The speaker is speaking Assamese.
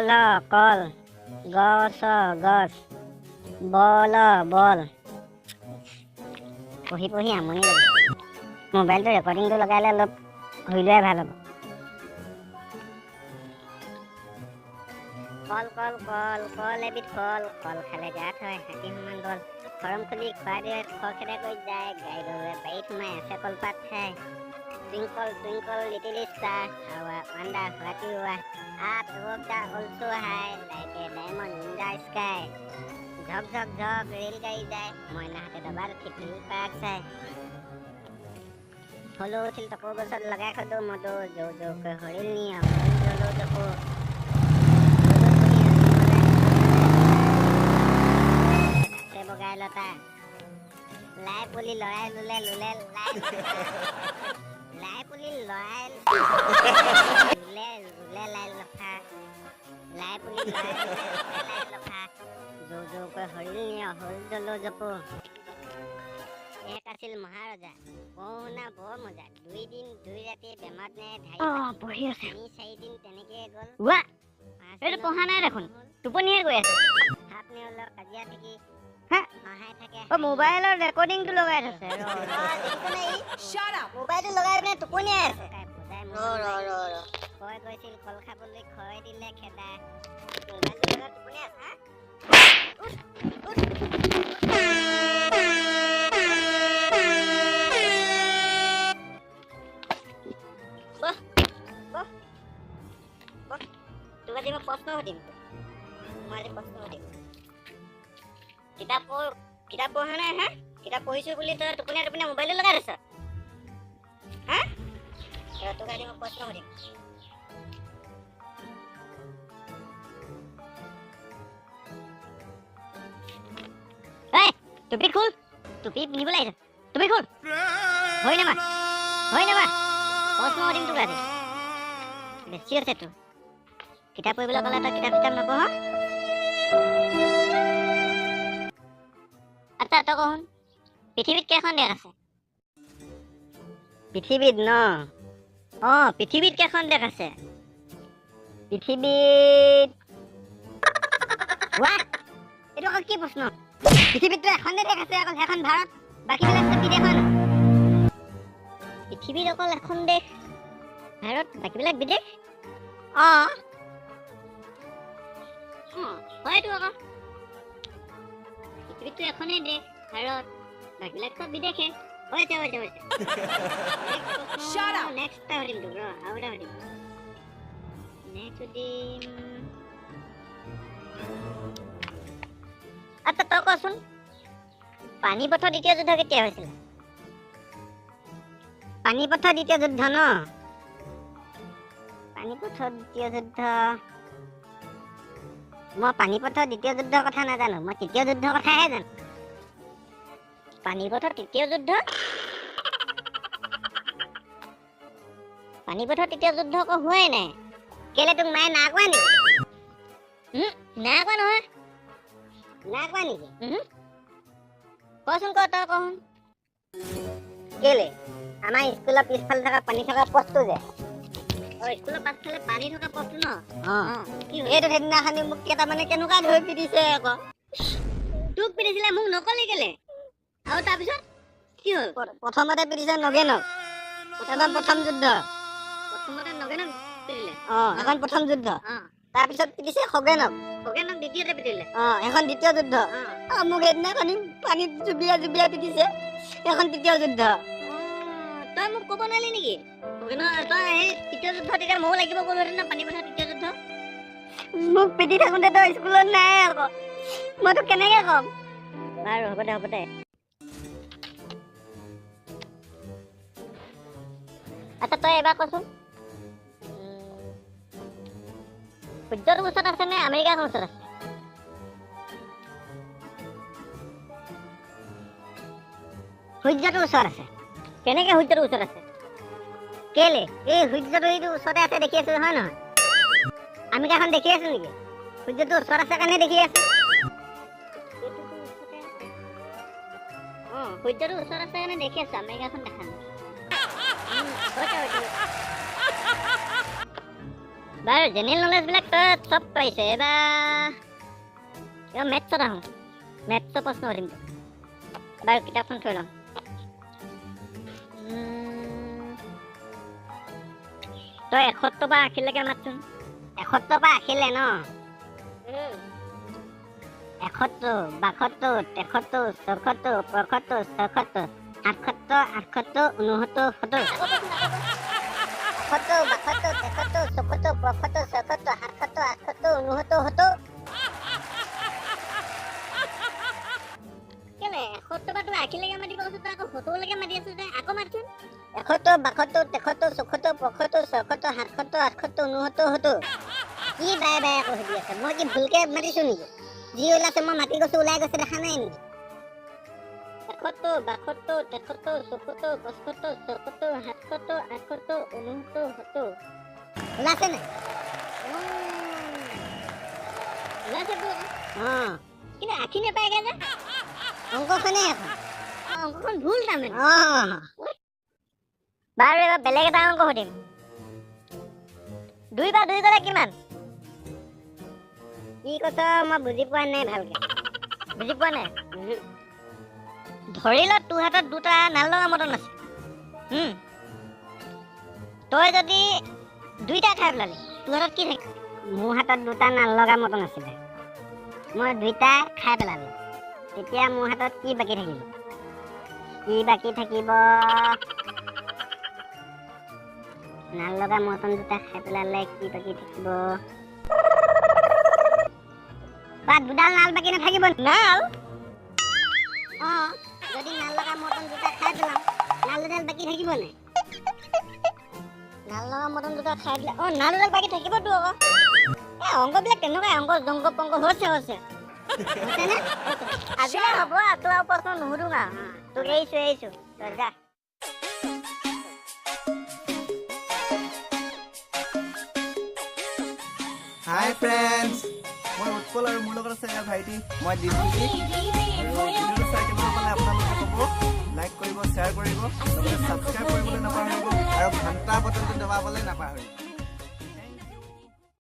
ল কল, গছ গছ, বল বল। পঢ়ি পঢ়ি আমনি লাগিছে। মোবাইলটো ৰেকৰ্ডিংটো লগাই লৈ অলপ ঘূৰি লোৱাই ভাল হ'ব। কল কল কল কল এবিধ ফল, কল খালে গাত হয় হাতী সমান বল। খৰম খুলি খোৱা দিয়ে খৰখেদাকৈ যায়, গাই গৰুৱে বাৰীত সোমাই আছে কলপাত খাই। Twinkle twinkle little star, how I wonder what you are, up above the world so high, like a diamond in the sky. ঝক ঝক ঝক ৰেলগাড়ী যায়, মইনাহঁতে ডবাত উঠি ফিল্ম পাৰ্ক চায়। হলৌ উঠিল টকৌ গছত লগাই খদৌ মদৌ, জৌ জৌকৈ সৰিল নিয়ম জলৌ জপৌ। ৰ'দত বহি গাছে বগাই লতা, লাই পুলি লৰাই লুলে লুলে লাই, লাই পুলি লৰাই ৰুলে ৰুলে লাই লফা, লাই পুলি লৰাই ৰুলে ৰুলে লাই লফা, জৌ জৌকৈ সৰিল নিয় হ'ল জলৌ জপৌ। এক আছিল মহাৰজা, পঢ়া বৰ মজা, 2 দিন 2 ৰাতি বেমাৰত নে ঢাৰি পঢ়ি আছে। 3 4 দিন তেনেকেই গ'ল। ৱা, এইটো পঢ়া নাই দেখোন, টোপনিয়ে গৈ আছে। সাপ নেউলৰ কাজিয়া থাকি হা? সহায় থাকে। অ, মোবাইলৰ ৰেকৰ্ডিংটো লগাই থৈছে। মোবাইলটো লগাই পিনে টোপনিয়াই আছে। ৰ ৰ ৰ ৰ, কয় গৈছিল কল খাবলৈ, খয় দিলে খেদা। মোবাইলটো লগাই টোপনিয়াই আছে। হা, উঠ উঠ। বহ বহ বহ, তোক আজি মই প্ৰশ্ন সুধিম। মই আজি প্ৰশ্ন সুধিম। কিতাপ পঢ়, কিতাপ পঢ়া নাই? হা, কিতাপ পঢ়িছো বুলি তই টোপনিয়াই টোপনিয়াই মোবাইলটো লগাই থৈছ। হা, ৰ, তোক আজি মই প্ৰশ্ন সুধিম। ঐ, টুপি খোল, টুপি পিন্ধিবলৈ আহিছ, টুপি খোল। ভৰি নামা, ভৰি নামা। প্ৰশ্ন সুধিম তোক আজি। বেছি আছে তোৰ। কিতাপ পঢ়িবলৈ ক'লে তই কিতাপ চিতাপ নপঢ়। আচ্ছা তই কচোন, পৃথিৱীত কেইখন দেশ আছে? পৃথিৱীত ন? অ, পৃথিৱীত কেইখন দেশ আছে? পৃথিৱীত, ৱাহ, এইটো আকৌ কি প্ৰশ্ন? পৃথিৱীততো এখনে দেশ আছে অকল, সেইখন ভাৰত, বাকীবিলাক চব বিদেশ হয় নহয়? পৃথিৱীত অকল এখন দেশ ভাৰত, বাকীবিলাক বিদেশ? অ। অ, হয়তো আকৌ, পৃথিৱীততো এখনেই দেশ ভাৰত, বাকীবিলাক চব বিদেশে। হৈছে হৈছে হৈছে। Shut up. Next এটা সুধিম তোক, ৰ, আৰু এটা সুধিম। নেক্সট সুধিম। আচ্ছা তই কচোন, পানীপথৰ দ্বিতীয় যুদ্ধ কেতিয়া হৈছিল? পানীপথৰ দ্বিতীয় যুদ্ধ ন? পানীপথৰ দ্বিতীয় যুদ্ধ, মই পানীপথৰ দ্বিতীয় যুদ্ধৰ কথা নাজানো, মই তৃতীয় যুদ্ধৰ কথাহে জানো। পানীপথৰ তৃতীয় যুদ্ধ? পানীপথৰ তৃতীয় যুদ্ধ আকৌ হোৱাই নাই। কেলে, তোক মায়ে নাই কোৱা নেকি? নাই কোৱা নহয়। নাই কোৱা নেকি? কচোন ক, তই কচোন। কেলে, আমাৰ স্কুলৰ পিছফালে থকা পানী থকা পথটো যে। অ, স্কুলৰ পাছফালে পানী থকা পথটো ন? অ। অ, কি হ'ল? এইটো সেইদিনাখনি মোক কেইটামানে কেনেকুৱা ধৰি পিটিছে আকৌ। তোক পিটিছিলে, মোক নকলি কেলে? আৰু তাৰপিছত কি হ'ল? প্ৰথমতে পিটিছে নগেনক, এখন প্ৰথম যুদ্ধ। প্ৰথমতে নগেনক পিটিলে? অ, এখন প্ৰথম যুদ্ধ। অ। তাৰপিছত পিটিছে খগেনক। খগেনক দ্বিতীয়তে পিটিলে? অ, এখন দ্বিতীয় যুদ্ধ। অ। অ, মোক সেইদিনাখনি পানীত জুবিয়াই জুবিয়াই পিটিছে, এখন তৃতীয় যুদ্ধ। অ, তই মোক ক'ব নোৱাৰিলি নেকি? খগেনৰ তই সেই তৃতীয় যুদ্ধ তেতিয়া ময়ো লাগিব গ'লোহেঁতেন ন, পানী পথাৰ তৃতীয় যুদ্ধ। মোক পিটি থাকোঁতে তই স্কুলত নাই আকৌ, মই তোক কেনেকে ক'ম? বাৰু হ'ব দে, হ'ব দে। আচ্ছা তই এবাৰ কচোন, সূৰ্যটোৰ ওচৰত আছে নে আমেৰিকাখন ওচৰত আছে? সূৰ্যটোৰ ওচৰত আছে। কেনেকে সূৰ্যটোৰ ওচৰত আছে? কেলে, এই সূৰ্যটো এইটো ওচৰতে আছে দেখি আছো, হয় নহয়? আমেৰিকাখন দেখি আছো নেকি? সূৰ্যটো ওচৰত আছে কাৰণে দেখি আছো। এইটোতো ওচৰতে আছে। অ, সূৰ্যটো ওচৰত আছে কাৰণে দেখি আছো, আমেৰিকাখন দেখা নাই। হৈছে হৈছে হৈছে। বাৰু, জেনেৰেল নলেজবিলাক তই চব পাৰিছ। এইবাৰ এইবাৰ মেথছত আহোঁ, মেথছৰ প্ৰশ্ন সুধিম তোক। বাৰু, কিতাপখন থৈ লওঁ। তই 71 পৰা 80লৈকে মাতচোন। 71 পৰা 80লে ন? 71, 72, 73, 74, 75, 76, 77, 78, 69, 70। 71, 72, 73, 74, 75, 76, 77, 78, 69, 70। কেলে 71 পৰা তই 80লৈকে মাতিব কৈছো, তই আকৌ 70লৈকে মাতি আছ যে? আকৌ মাতচোন। 71, 72, 73, 74, 75, 76, 77, 78, 69, 70। কি বাৰে বাৰে আকৌ সুধি আছে? মই কি ভুলকে মাতিছো নেকি? যি ওলাইছে মই মাতি গৈছো, ওলাই গৈছে, দেখা নাই নেকি? 71, 72, 73, 74, 75, 76, 77, 78, 69, 70। ওলাইছে নাই? ওলাইছেতো। অঁ। কিন্তু 80 নাপায়গে যে। অংকখনেই এখন। অংকখন ভুল তাৰমানে। অঁ। বাৰু, এবাৰ বেলেগ এটা অংক সুধিম। দুই বা দুই গ'লে কিমান? কি কৈছ মই বুজি পোৱা নাই ভালকে। বুজি পোৱা নাই? ধৰি ল তোৰ হাতত দুটা নাল লগা মটন আছে। তই যদি দুইটা খাই পেলালি, তোৰ হাতত কি থাকিব? মোৰ হাতত দুটা নাল লগা মটন আছিলে, মই দুইটা খাই পেলালো, তেতিয়া মোৰ হাতত কি বাকী থাকিব? কি বাকী থাকিব? নাল লগা মটন দুটা খাই পেলালে কি বাকী থাকিব? বা দুডাল নাল বাকী নাথাকিব? নাল? অঁ, যদি নাল লগা মটন দুটা খাই পেলাওঁ, নাল দুডাল বাকী থাকিব নাই? নাল লগা মটন দুটা খাই দিলে, অঁ, নাল দুডাল বাকী থাকিবতো আকৌ। এই অংকবিলাক তেনেকুৱাই, অংক জংক পংক হৈছে হৈছে। হৈছেনে? আজিলৈ হ'ব আৰু, তোৰ আৰু প্ৰশ্ন নুসুধো আৰু। তোক এৰিছো, এৰিছো, তই যা। হাই ফ্ৰেণ্ডছ, মই উৎপল আৰু মোৰ লগত আছে এয়া ভাইটি, মই দীপজ্যোতি। আৰু ভিডিঅ'টো চাই কেনেকুৱা পালে আপোনালোকে ক'ব, লাইক কৰিব, শ্বেয়াৰ কৰিব, লগতে ছাবস্ক্ৰাইব কৰিবলৈ নাপাহৰিব আৰু ঘণ্টা বটনটো দবাবলৈ নাপাহৰিব।